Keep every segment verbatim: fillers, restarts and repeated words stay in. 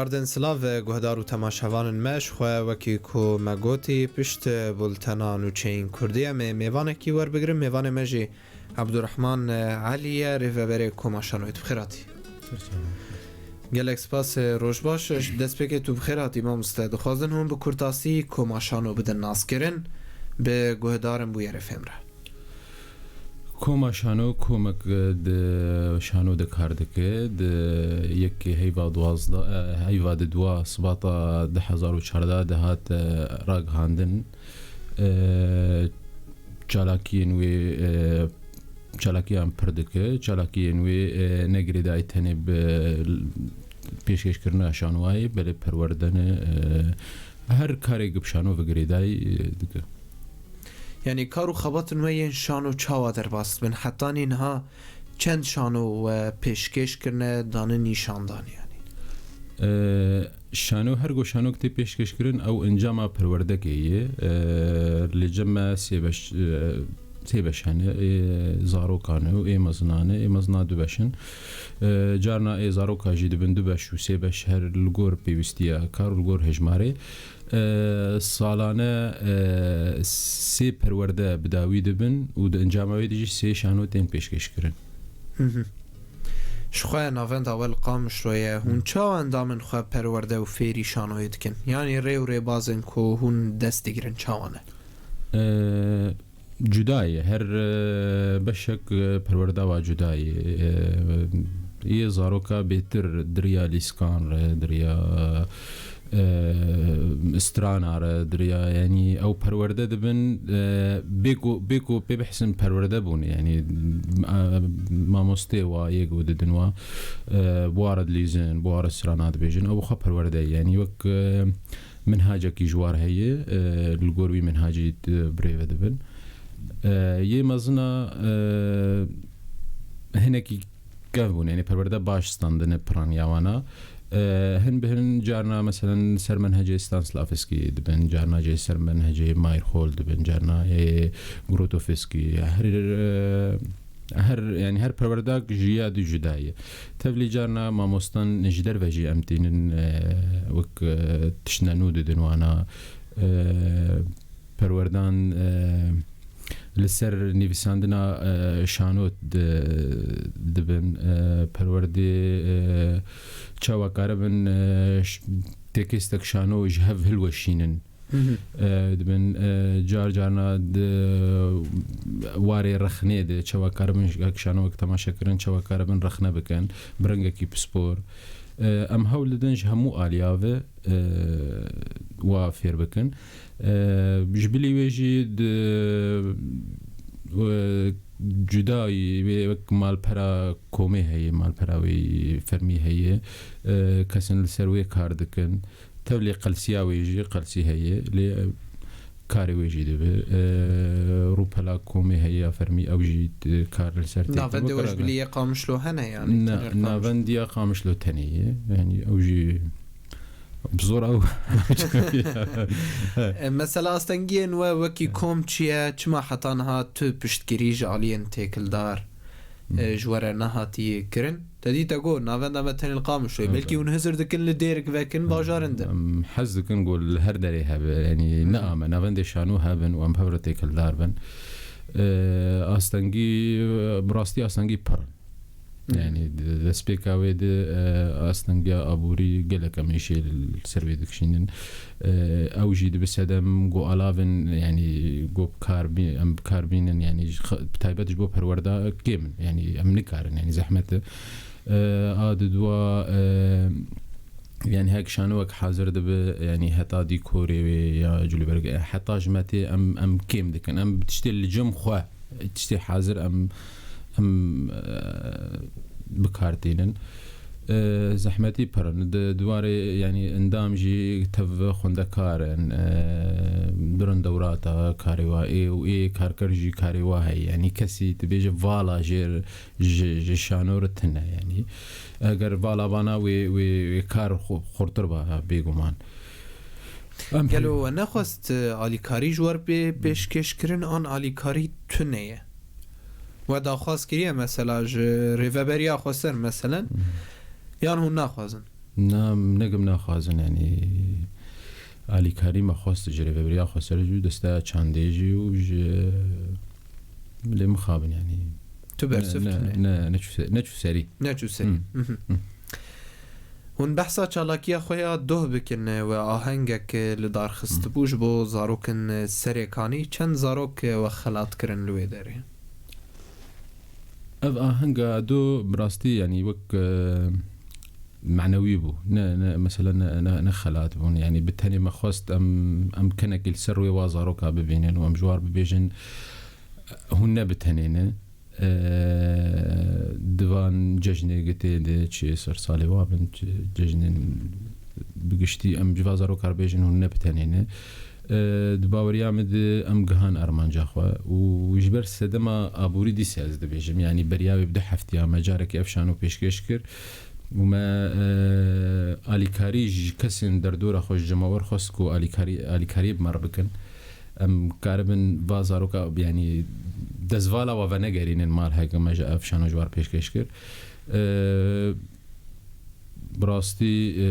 Ardên silav, guhdar û temaşevanên me, ji xwe wekî ku me gotî, pişt bultena nûçeyên Kurdî em ê mêvanekî werbigirin. Mêvanê me jî Ebdurrehman Elî ye, rêveberê Koma Şanoyê. Tu bi xêr hatî. Gelek spas, roj baş. Ji destpêkê tu bi xêr hatî mamoste. Dixwazin hûn bi kurtasî Koma Şano bidin naskirin, bi guhdarin bûyerê fêm re. Koma Şano komek, e, di Şano de kar dike. Di yekê heyva duwazdeh, e, heyva di dua Sibata du hezar û çardeh de hat, e, ragihandin. E, çalakiyên wê, e, çalakiyan pir dike. Çalakiyên wê, e, ne girêdayî tenê bi pêşkêşkirina şanowayê, belê perwerdene, e, her karê ku bi şano ve girêdayî, e, dike. Yanî kar û xebatên we yên şano çawa derbas dibin? Hetanî niha çend şano we pêşkêş kirine, dane nîşandan yanî? E, şano, her ku şanok tê pêşkêşkirin, ew encama perwerdekê ye. E, li cem me sê beş, e, sê beş hene, ê zarokan e û ê mezinan e, ê mezina du beş in. E, carna ê zaroka jî dibin du beş û sê beş, her li gor pêwîstiya kar û li gor hejmarê. E, salane, e, sê perwerde bi dawî dibin û di encama wê de jî sê şano tên pêşkêşkirin. Hı hı. Ji xwe navenda we li Qamişlo ye. Hûn çawa endamên xwe perwerde û fêrî şanoyê dikin? Yanî rê û rêbazên ku hûn dest digirin çawa ne? E, cuda ye. Her, e, beşek, e, perwerda wa cuda ye. E, yê zaroka bêtir di riya lîskan re, di riya, e, strana re, di riya, yanî ew perwerde dibin, e, bê ku, bê ku pê bihsin perwerde bûn, yanî, e, mamostê wa yê ku didin wa, e, bi wa re dilîzin, bi wa re strana dibêjin, ew bi xwe perwerde ye. Yanî wek, e, minhacekî ji war heye, e, li gor wî minhacî di-, birêve dibin. E, yê mezina, e, hinekî kev bûn, yanî perwerde baş standine piraniya wana. E, hin bi hin carna, meselen, ser menhecê Stanislavski dibin, carna jî ser menhecê Meyerhold dibin, carna ê Grotowski, her, e, her, yanî her perwerdak ji ya dî cuda ye. Tevlî carna mamostan ji derve jî em tînin, e, wek, e, tiştine nû didin wana, e, perwerdan, e, li ser nivîsandina, e, şano di-, dibin, e, perwerdê, e, çawa karibin, e, ş-, tekêstek şano ji hev hilweşînin. Hı hı. E, dibin, e, car carna di warê rexnê de çawa karibin ji-, şano wek temaşe kirin, çawa karibin rexne bikin, bi rengekî pispor. E, em hewl didin ji hemû aliya ve, e, wa fêr bikin. E, ji bilî wê jî di, e, cudayî wê wek malpera komê heye, malpera wê fermî heye. E, kesên li ser wê kar dikin. Tevlî qelsiya wê jî, qelsî heye, lê, e, karê wê jî dibe. E, rûpela komê heye ya fermî, ew jî, e, kar li ser tê. Navendê we ji bilî yê Qamişlo hene, yanî? Na-, tenê li Qamişlo? Navendiya Qamişlo tenê ye. Yanî ew jî bi zor ew. E, mesela astengiyên we wekî kom çi ye? Çima heta niha tu piştgirî ji aliyên têkildar, e, ji we re nehatî kirin? Te dî te got, navenda me tenê li Qamişloyê. Evet. Belkî hûn hizir dikin li Dêrik vekin, bajarin din. Em hez dikin ku li her derê hebe, yanî, hı hı, neame, navendê şano hebin û em hev re têkildar bin. E, astengî, bi rastî astengî pir in. Hı. Yanî, di-, destpêka wê de, e, astengiya aborî gelek em êşê li ser wê dikişînin. E, ew jî dibe sedem ku alavin, yanî, ku bi kar bî-, em bi kar bînin, yanî, ji xe-, bi taybet ji bo perwerda kêm in, yanî, em nikarin, yanî, zehmet e. E, a di dua, e, yanî, hek şano wek hazir dibe, yanî, heta dîkorê wê ya culîberg, e, heta ji me tê em, em kêm dikin. Em bi tiştê li cem xwe, tiştê hazir em, em, e, bi kar tînin. E, zehmetî pir in. Di, di warê, yanî, endam jî tev xwendekar in, e, birin dewrata karê wa ê û ê karker jî karê wa heye. Yanî, kesî dibêje vala jêr ji, ji şano re tune, yanî. Eger vala vana wê, wê, wê kar xu-, xurtir ba, bêguman. Em Gelo we nexwest, e, alîkarî ji we re bê pêşkêşkirin, an alîkarî tune ye? We daxwaz kiriye mesela ji rêveberiya xweser meselen, Hmm. yan hûn naxwazin? Na, ne kim naxwazin, yanî alîkarî me xwest ji rêvebiriya xweser jî û desteya çandê jî û ji lê mixabin, yanî Tu bersif ne, tune. ne, neçû se-, neçû serî. Neçû serî. Hı. Mhm. Hı. Hûn behsa çalakiya xwe ya doh bikin, we ahengek li dar xistibû ji bo zarokin serêkanî. Çend zarok we xelat kirin li wê derê? Ev ahenga do bi rastî, yanî wek, e, manewî bû. Ne, ne, mesela ne, ne, ne xelat bûn. Yanî bi tenê me xwest em, em kenekî li ser rûyê wa zaroka bibînin û em ji war bibêjin, hûn ne bi tenê ne. E, di van cejnê gitê de çi ser salê wa bin, çi cejnên bi giştî em ji va zaroka re bêjin hûn ne bi tenê ne. E, di baweriya min de em gihan armanca xwe û ji ber sedema aborî dîsa ez dibêjim, yanî beriya wê bi du heftiya me carekê ev şano pêşkêş kir û me, e, alîkarî ji kesên derdora xwe ji cemawer xwest ku alîkarî, alîkariyê bi me re bikin. Em karibin va zaroka, yanî destvala wa venegerînin mal heke me ji ev şano ji war pêşkêş kir. E, bi rastî, e,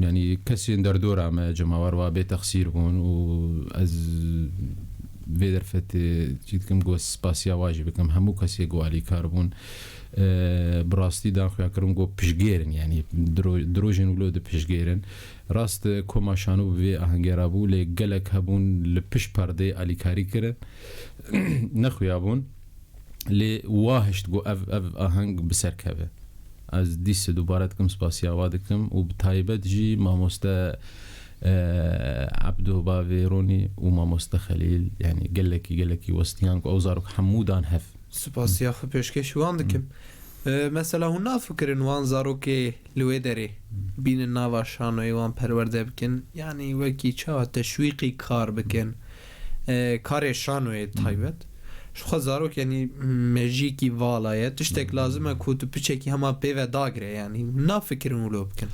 yanî kesên derdora me cemawer wa bê texsîr bûn û ez vê derfetê çî dikim ku spasiya wa jî bikim hemû kesê ku alîkar bûn. E, bi rastî dan xuya kirin ku piştgêr in, yanî diro-, dirojên wilo di piştgêr in. Rast e, koma şano bi vê ahengê re bû, lê gelek hebûn li pişt perdeyê alîkarî kirin. Nexuya bûn. Lê wa hişt ku ev, ev aheng bi ser keve. Ez dîse dubare dikim, spasiya wa dikim û bi taybet jî mamoste, e, Ebdo Bavê Ronî û mamoste Xelîl, yanî gelekî, gelekî westiyan ku ew zarok hemû dan hev. Spasiya xwe pêşkêşî wan dikim. E, mesela hûn nafikirin wan zarokê li wê derê bînin nava şanoyê wan perwerde bikin? Yanî wekî çawa teşwîqî kar bikin? E, karê şanoyê taybet. Ji xwe zarok, yanî mejiyekî vala ye. Tiştek lazim e ku tu piçekî hema pê ve dagire, yanî nafikirin wilo bikin.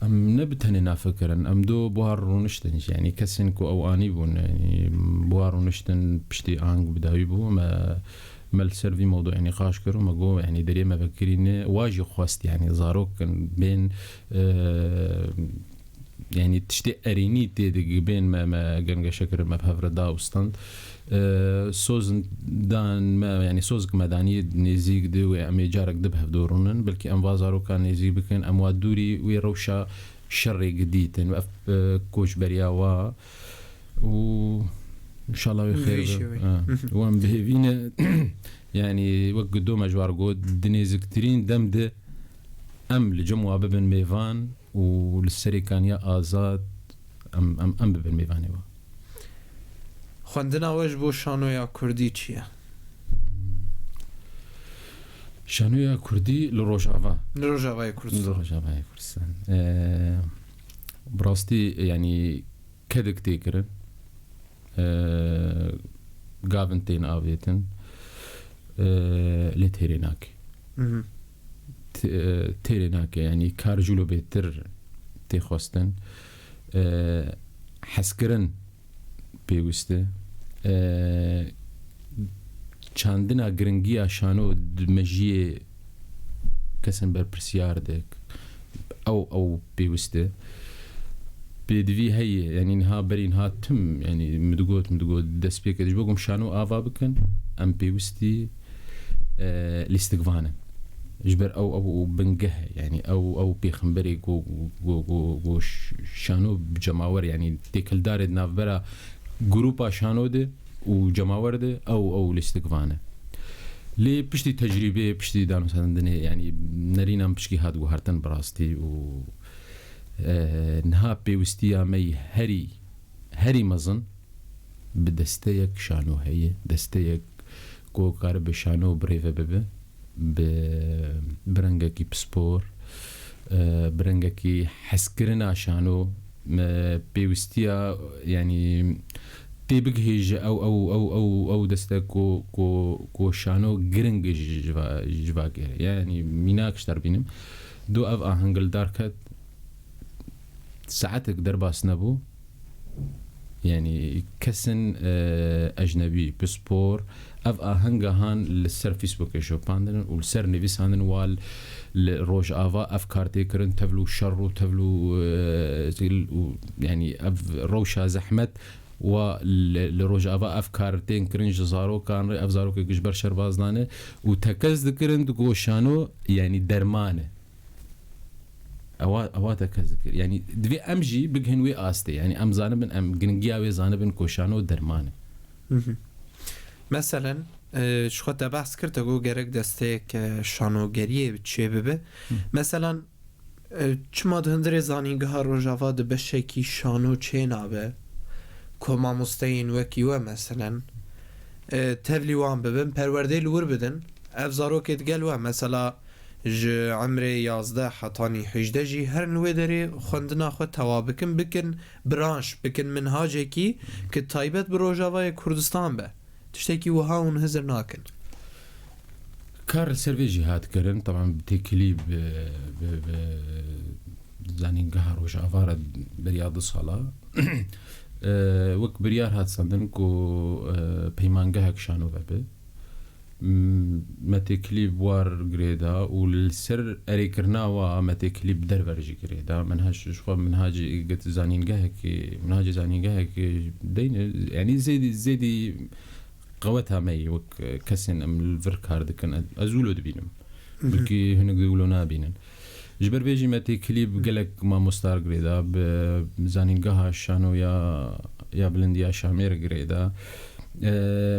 Em ne bi tenê nafikirin, em do buhar rûniştin jî. Yanî kesên ku ew anî bûn, yanî buhar rûniştin piştî ang bi dawî bû. Me, me li ser vî mewduê nîqaş kir û me got, yanî derê me vekirîne, wa jî xwest, yanî zarok in, bên, e, yanî tiştê erênî tê de bên me, me gengeşe kirin, me bi hev re da û stand. E, soz dan me, yanî sozek me danî nêzîk di wê em ê carek di bi hev dorûnin. Belkî em va zarokan nêzîk bikin, em wa dûrî wê rewşa şerê gidîtin. Ev, e, koçberiya wa û inşallah wê xêr Vî be. şêwê. Ha. Û em bi hêvî ne, yanî wek Gudo me ji war got, di nêziktirîn dem de em li cem wa bibin mêvan û li serêkaniya azad em, em, em bibin mêvanê wa. Xwendina we ji bo şanoya kurdî çi ye? Şanoya kurdî li Rojava. Li Rojavayê Li Kurdistan. Rojavayê Kurdistan. Ee, bi rastî, yanî kedik tê kirin. Ee, gavin tên avêtin. Ee, lê têrê nake. Mhm. T-, e, têrê nake, yanî kar jûlo bêtir tê xwestin. E, hezkirin pêwist e. E, çandina giringiya şano di mejiyê kesên berpirsiyar de ew, ew pêwist e. Pêdivî heye, yanî niha berî niha tim, yanî min digot, min digot destpêkê de ji bo ku em şano ava bikin, em pêwistî, e, lîstikvan in. Ji ber ew, ew bingeh e, yanî ew, ew pêxemberê ku, ku, ku, ku ş-, şano bi cemawer, yanî têkildarê di navbera grûpa şano de û cemawer de ew, ew lîstikvan e. Lê piştî tecrîbê, piştî danûstandinê, yanî nerînan pişkî hat guhertin bi rastî û, e, niha pêwistiya me yî herî, herî mezin bi desteyek şano heye, desteyek ku karibe şano bi rêve bibe, bi, bi rengekî pispor, e, bi rengekî hezkirina şano, e, pêwistiya, yanî tê bigihêje ew, ew, ew, ew, ew deste ku, ku, ku şano giring ji, ji va-, ji va gere. Yanî mînak ji te re bînim. Do ev aheng li dar ket, saetek derbas nebû. Yanî kesin, e, ecnebî, pispor, ev ahenga han li ser Facebookê şopandin û li ser nivîsandin wa li Rojava ev kar tê kirin, tevlû şer û tevlû, e, û, yanî ev rewşa zehmet wa li, li Rojava ev kar tên kirin ji zarokan re, ev zarokê ji ber şer bazdane û tekez dikirin, digo şano, yanî derman e. Ewa, ewa tekez dikir. Yanî divê em jî bigihin wê astê. Yanî em zanibin, em giringiya wê zanibin ku şano derman e. Mhm. Meselen, e, ji xwe te behs kir, te got gerek desteyek, e, şanogeriyê çê bibe. Hı. Meselan, e, çima di hundirê zanîngeha Rojava di beşekî şano çê nabe? Ku mamosteyên wekî we, meselen, e, tevlî wan bibin, perwerdeyê li wir bidin. Ev zarokê digel we, mesela, ji emrê yazdeh hetanî hejdeh jî herin wê derê xwendina xwe tewa bikin, bikin branş, bikin minhacekî ki taybet bi Rojavayê Kurdistan be. Tiştekî wiha hûn hizir nakin. Kar li ser vê jî hat kirin, taban bi têkilî bi, bi, bi zanîngeha Rojava re beriya du sala, e, wek biryar hat sendin ku, e, peymangehek şano vebe. M-, me têkilî bi war girêda û li ser erêkirina wa me têkilî bi derve re jî girêda. Minhaj ji xwe minhacê git zanîngehekê, minhacê zanîngehekê deyne, yanî zêdî, zêdî qeweta me yî wek kesên em li vir kar dikin. Ez wilo dibînim. Mhm. Belkî hinek di wilo nabînin. Ji ber vê jî me têkilî bi gelek mamosta re girêda, bi zanîngeha şano ya, ya bilind ya Şamê re girêda. E,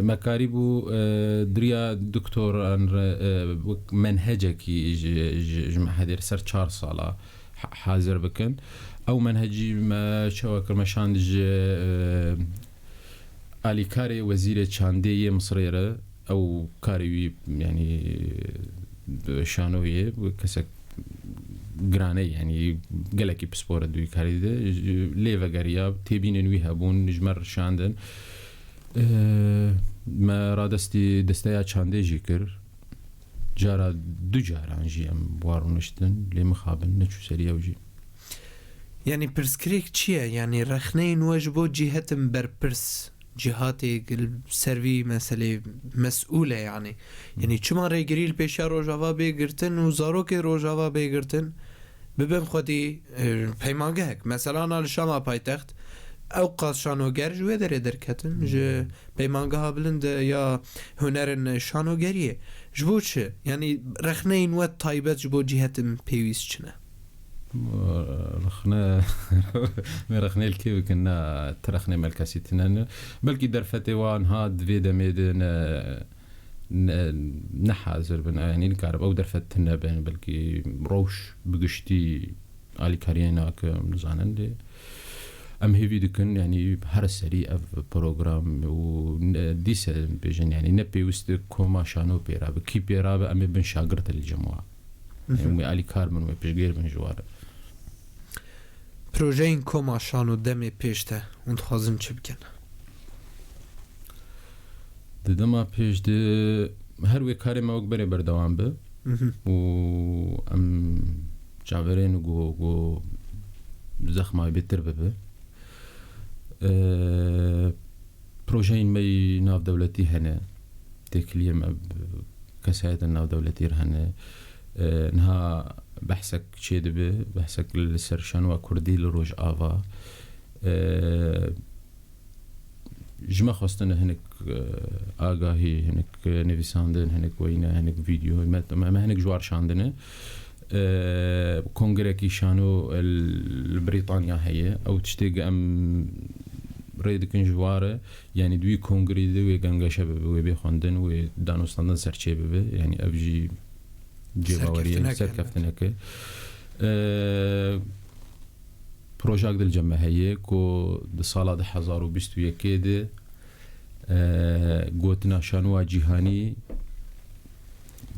me karîbû, e, diriya doktoran re, e, wek menhecekî ji, ji, ji mehedê re ser çar sala ha-, hazir bikin. Ew menhecî me çawa kir, me şand ji, e, alîkarê wezîrê çandê yê Misirê re, ew karê wî, yanî, şanoyê, kesek girane, yanî gelekî pispor e di wî karî de. Lê vegeriya, têbînên wî hebûn, ji me re şandin. Ee, me radestî desteya çandê jî kir. Cara du caran jî em bi wan rûniştin, lê mixabin, neçû serî ew jî. Yanî pirsgirêk çi ye? Yanî rexneyên we ji bo cîhetin berpirs, cîhatê li ser vî meselê mesûl e yanî. Yanî çima rêgirî li pêşiya Rojava bê girtin û zarokê Rojava bê girtin? Bibin xwedî, e, peymangehek. Mesela na li Şama paytext, ew qas şanoger ji wê derê derketin, ji peymangeha bilind ya hunerin şanogeriyê. Ji bo çi? Yanî rexneyên we taybet ji bo cîhetin pêwîst çi ne? Rexne, me rexnê li kê bikin, na ti rexnê me li kesî tine ne. Belkî derfetê wan ha di vê demê de ne, ne, ne hazir bin, yanî nikarib ew derfet tine bin, belkî rewş bi giştî alîkariyê nake, em nizanin lê em hêvî dikin, yanî her serî ev program û ne, dîse bêjin, yanî ne pêwîst e koma şano pê re be, kî pê re be, em ê bin şagirt li cem wa. Mhm. Em wê alîkar bin, wê piştgêr bin ji wa re. Projeyên koma şano demê pêş de hûn dixwazin çi bikin? Di dema pêş de her wê karê me wek berê berdewam be. Mhm. Û em çaverên ku, ku zexma bêtir bibe. Ee, projeyên me yî navdewletî hene. Têkiliyê me bi kesayetên navdewletî re hene. Ee, niha behsek çêdibe, behsek li ser şanoya kurdî li Rojava. Ee, ji me xwestine hinek, e, agahî, hinek, e, nivîsandin, hinek weyne, hinek vîdeo, me, me, me hinek ji wan şandine. E, kongirekî şano, e, li Brîtanya heye. Ew tiştê em rê dikin ji wan re, yanî di wî kongirê de wê gengeşe bibe, wê bê xwendin, wê danûstandin serçê bibe. Yanî ev jî cêbaweriyê, serkeftineke, serkeftineke. E, Projeyek di li cem me heye ku di sala du hezar û bîst û yekê de, e, gotina şanoya cîhanî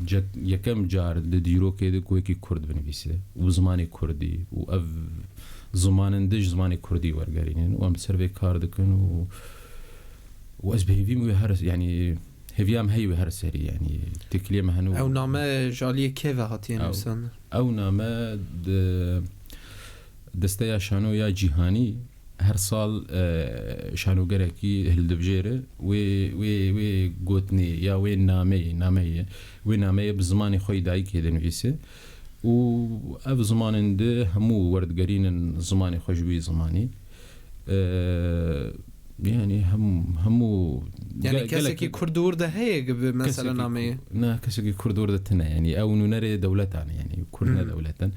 ce-, yekem car di dîrokê de ku yekî kurd binivîse û zimanê kurdî û ev zimanin dij zimanê kurdî wergerînin û em li ser vê kar dikin û, û ez bi hêvî me wê her, yanî, hêviya me heye wê her serî, yanî, têkiliyê me hene û ew name ji aliyê kê ve hatiye nivîsandin? Ew name di Desteya Şano ya Cîhanî, Her sal e, şanogerekî hildibijêre wê, wê, wê gotinê ya wê nameyê, nameyê, wê nameyê bi zimanê xwe yê dayikê dinivîse û ev zimanên di hemû werdigerînin zimanê xwe ji wî zimanî. E, yani hem, hemû Yani ge- kesekî gelek- Kurd ûr de heye gibi mesela Kesekî nameyê? Ku- Na, kesekî Kurd ûr de tine, yani ew nûnerê dewletan e, yani Kurd ne Hı. dewletin.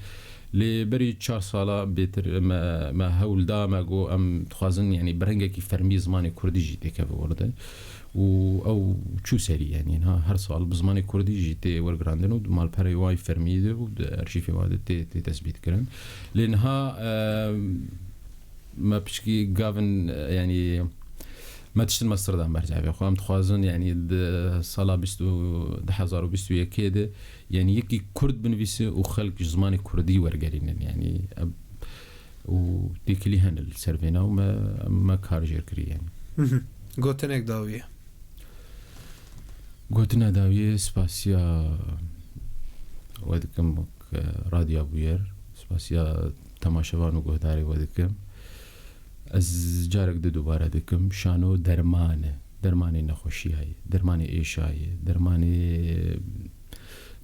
Lê berî çar sala bêtir me, me hewl da, me got em dixwazin, yani bi rengekî fermî zimanê Kurdî jî têkeve wir de. Û ew çû serî, yani ha her sal bi zimanê Kurdî jî tê wergirandin û di malperê wayî fermî de û di arşîfê wa de tê, tê tesbît kirin. Lê niha, e, me piçkî gavin, e, yani me tiştin mestir dan ber çavê xwe. Em dixwazin, yani di sala bîst û, du hezar û bîst û yekê de, yani yekî Kurd binivîse û xelk ji zimanê Kurdî wergerînin, yani em, û têkilî hene li ser vêna û me, me kar jêr kirî, yani. Mhm. Gotinek dawî ye. Gotina dawiyê, spasiya we dikim, wek, e, Radya Bûyer, spasiya temaşevan û guhdarê we dikim. Ez carek di dubare dikim, şano derman e. Dermanê nexweşiya ye, dermanê êşa ye, dermanê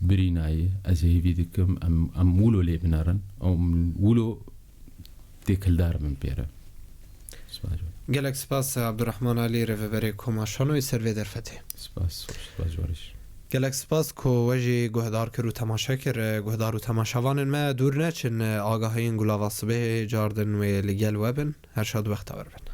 birîna ye. Ez hêvî dikim, em, em wilo lê binerin, em wilo têkildar bin pê re. Spas. Gelek spas, Abdurrahman Alî, rêveberê Koma Şanoyê ser vê derfetê. Spas, spas, Barış. Gelek spas ku we jî guhdar kir û temaşe kir. Guhdar û temaşevanên me, dûr neçin, agahiyên Gulava Sibê cardin wê li gel we bin. Her şad wexta we re bin.